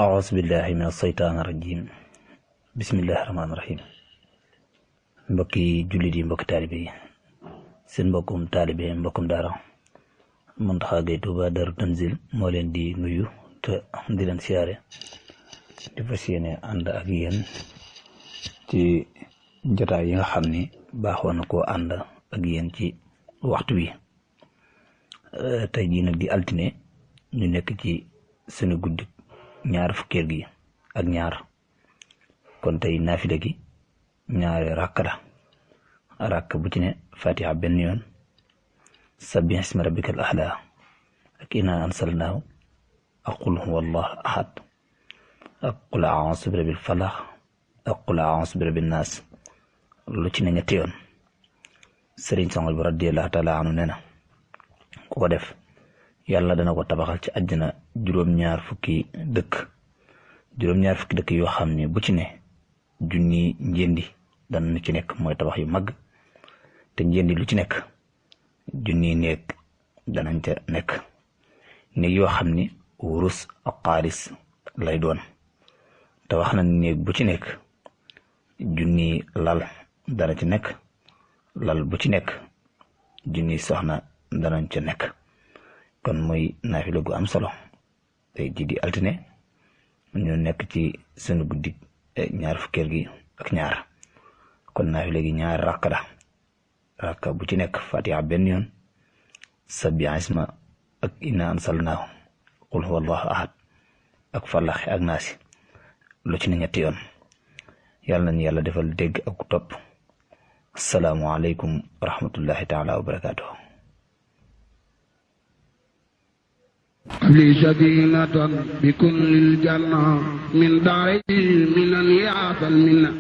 أعوذ بالله من الشيطان الرجيم بسم الله الرحمن الرحيم mbokki jullit yi mbokki taalibe yi seen mbokkum taalibe mbokkum daara Mountakha Gueye Touba Darou Tanzil moo leen di nuyu te di leen siyaare di fas yéene ànd ak yéen ci jotaay yi nga xam ni baaxoon na koo ànd ak yéen ci waxtu wi tey jii nag di altine ñu nekk ci sunu guddi ñaar fukkeel gi ak ñaar kon tey naafila gi ñaari rakk bu ci ne fatiha benn yoon sabbih isma rabbikal a'la ak inna anzalnahu ak qul huwallahu ahad ak qul a'udhu birabbil falaq ak qul a'udhu birabbin nas lu ci ne ñetti yoon Sëriñ Sangal bi radiyallahu ta'ala anhu nee na ku ko def yàlla dana ko tabaxal ci àjjana juróom-ñaar fukki dëkk yoo xam ne bu ci ne junni njëndi dana ci nekk mooy tabax yu mag te njëndi lu ci nekk junni néeg danañ ca nekk néeg yoo xam ni wurus ak xaalis lay doon te wax na néeg bu ci nekk junni lal dana ci nekk lal bu ci nekk junni soxna danañ ca nekk kon muy naafila gu am solo tey ji di altine ñu nekk ci sunu guddi ñaar fukkeel gi ak ñaar kon naafila gi ñaar rakka bu ci nekk fatiha benn yoon sabbih isma ak inna anzalnahu qul huwallahu ahad ak falax ak naasi lu ci ne ñetti yoon yàlla nañu yàlla defal dégg ak topp assalaamu aleykum wa rahmatullahi taala wa barakatuh li sadinatan bi kullil janna min daari minan yaatal minna